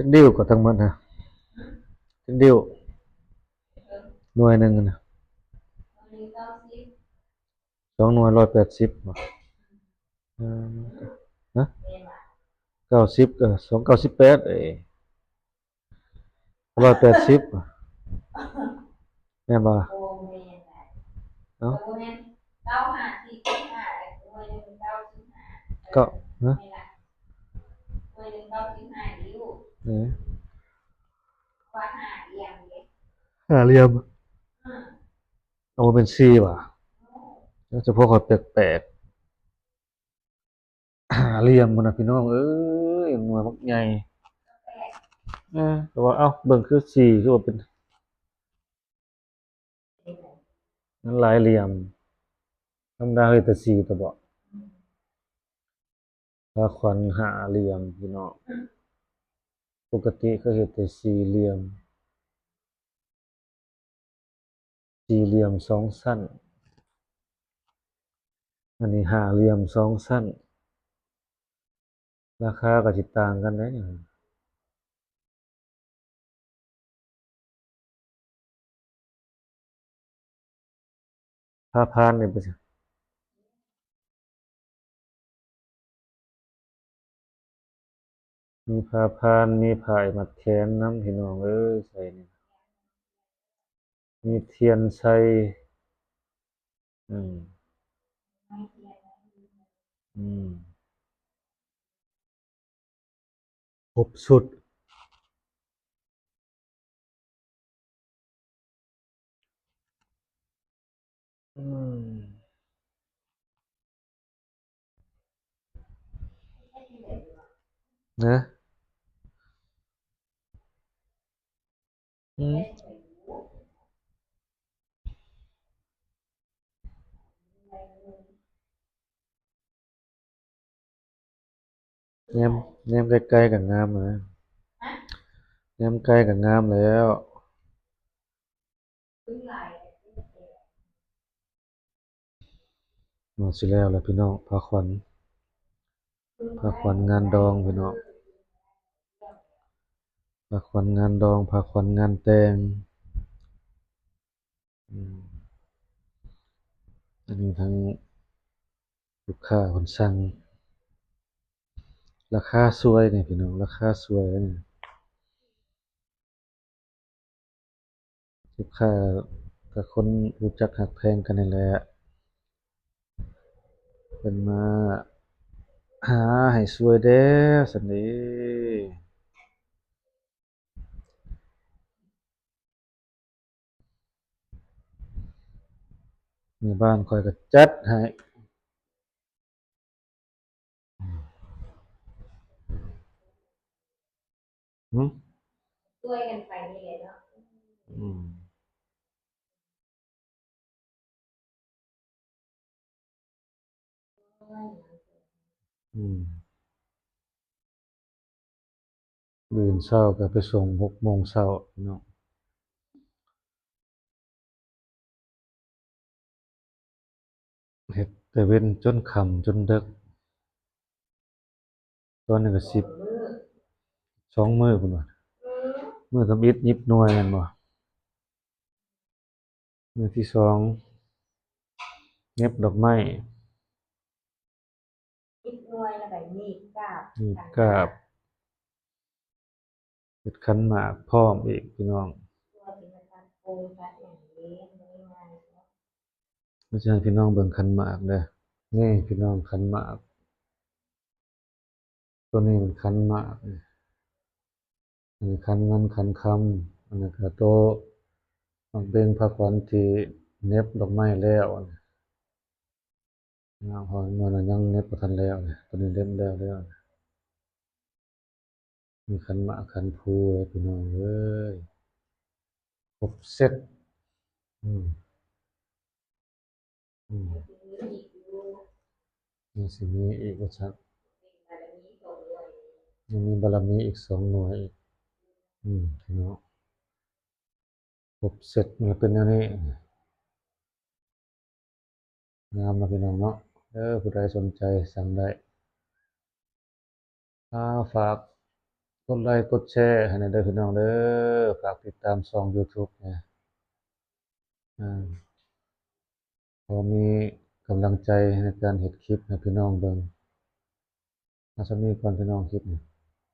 ຈັກດິ້ວກໍທັງໝົດນະ? ຈັກດິ້ວ? ໜ່ວຍໜຶ່ງນະ? ສອງໜ່ວຍຮ້ອຍແປດສິບບໍ? ເອີ ຮະ? ເກົ້າສິບ ເອີ ສອງເກົ້າສິບແປດ ເອີ ຮ້ອຍແປດສິບ ແມ່ນບໍ່? ບໍ່ແມ່ນ ເອົ້າ ບໍ່ແມ່ນ ເກົ້າຫ້າສິບຫ້າ ໜ່ວຍໜຶ່ງເກົ້າສິບຫ້າ ເກົ້າ ຮະ? ໜ່ວຍໜຶ່ງເກົ້າສິບຫ້າ ເອີ ວ່າຫ້າຫຼ່ຽມເດ້ ຫ້າຫຼ່ຽມ ອືມ ເອົາ ບໍ່ແມ່ນສີ່ຫວາ? ເອີ ສະໂພກຂ້ອຍແປກໆ ຫ້າຫຼ່ຽມພຸ້ນນະພີ່ນ້ອງເອີຍ ໜ່ວຍບັກໃຫຍ່ ເອີ ແຕ່ວ່າ ເອົ້າ ເບິ່ງຄືສີ່ ຄືວ່າເປັນ ມັນຫຼາຍຫຼ່ຽມ ທຳມະດາເຮັດແຕ່ສີ່ຕະເບາະ ພາຂວັນຫ້າຫຼ່ຽມພີ່ນ້ອງ ປົກກະຕິເຂົາເຮັດແຕ່ສີ່ຫຼ່ຽມ. ສີ່ຫຼ່ຽມສອງຊັ້ນ ອັນນີ້ຫ້າຫຼ່ຽມສອງຊັ້ນ ລາຄາກໍຊິຕ່າງກັນເດ້. ຜ້າພານນີ້ເປັນ ມີຜ້າພານ ມີຜ້າໄອມັດແຂນນຳ ພີ່ນ້ອງເອີຍ ໃສ່ນີ້ ມີທຽນໃສ່ ອືມ ອືມ ຄົບຊຸດ. ອືມ ນະ ອືມ. ແນມ ແນມໃກ້ໆກໍງາມນະ ແນມໃກ້ກໍງາມແລ້ວ. ມາຊິແລ້ວແລ້ວພີ່ນ້ອງ ຜ້າຂວັນ ຜ້າຂວັນງານດອງພີ່ນ້ອງ ຜ້າຂວັນງານດອງ ຜ້າຂວັນງານແຕ່ງ. ອືມ ອັນນີ້ທາງລູກຄ້າເພິ່ນສັ່ງ ລາຄາສວຍນີ້ພີ່ນ້ອງ ລາຄາສວຍນີ້ ລູກຄ້າກໍຄົນຮູ້ຈັກຮັກແພງກັນນີ້ແຫຼະ ເພິ່ນມາຫາໃຫ້ຊ່ວຍແດ່ຊັ້ນເດ. ແມ່ບ້ານຂ້ອຍກໍຈັດໃຫ້ ຫຶ ຊ່ວຍກັນໄປນີ້ແຫຼະເນາະ ອືມ. ອືມ ມື້ອື່ນເຊົ້າກໍໄປສົ່ງຫົກໂມງເຊົ້າເນາະ ເຮັດແຕ່ເວັນຈົນຄ່ຳຈົນເດິກ. ຕອນນີ້ກໍສິບ ສອງມື້ພຸ້ນວ່າ ມື້ທຳອິດຫຍິບໜ່ວຍແມ່ນບໍ່? ມື້ທີສອງ ເຫນັບດອກໄມ້ ຫຍິບໜ່ວຍແລ້ວກໍໜີບກາບ ໜີບກາບ ເຮັດຂັນໝາກພ້ອມອີກພີ່ນ້ອງ ວ່າຊິໃຫ້ພີ່ນ້ອງເບິ່ງຂັນໝາກເດີ້ ນີ້ພີ່ນ້ອງ ຂັນໝາກ ຕົວນີ້ມັນຂັນໝາກ ອັນນີ້ຂັນເງິນຂັນຄຳ ອັນນັ້ນກະໂຕໝາກເບັງພາຂວັນທີ່ເໜັບດອກໄມ້ແລ້ວ ເນາະ ເພາະວ່າມັນຍັງເໜັບບໍ່ທັນແລ້ວ ຕົວນີ້ເໜັບແລ້ວແລ້ວ ມີຂັນໝາກຂັນພູເລີຍພີ່ນ້ອງເອີຍ ຄົບເຊັດ ອືມ. ອືມ ຍັງຊິມີອີກວ່າຊັ້ນ ຍັງມີບາລະມີອີກສອງໜ່ວຍອີກ ອືມ ພີ່ນ້ອງ ຄົບເຊັດມັນເປັນແນວນີ້ ງາມເນາະ ພີ່ນ້ອງເນາະ ເອີ ຜູ້ໃດສົນໃຈສັ່ງໄດ້. ອ່າ ຝາກ ກົດໄລກົດແຊໃຫ້ແດ່ເດີພີ່ນ້ອງເດີ. ຝາກຕິດຕາມຊ່ອງ YouTube ແດ່ ອ່າ ພໍມີກຳລັງໃຈໃນການເຮັດຄລິບໃຫ້ພີ່ນ້ອງເບິ່ງ. ເອົາສ່ຳນີ້ກ່ອນພີ່ນ້ອງ ຄລິບນີ້.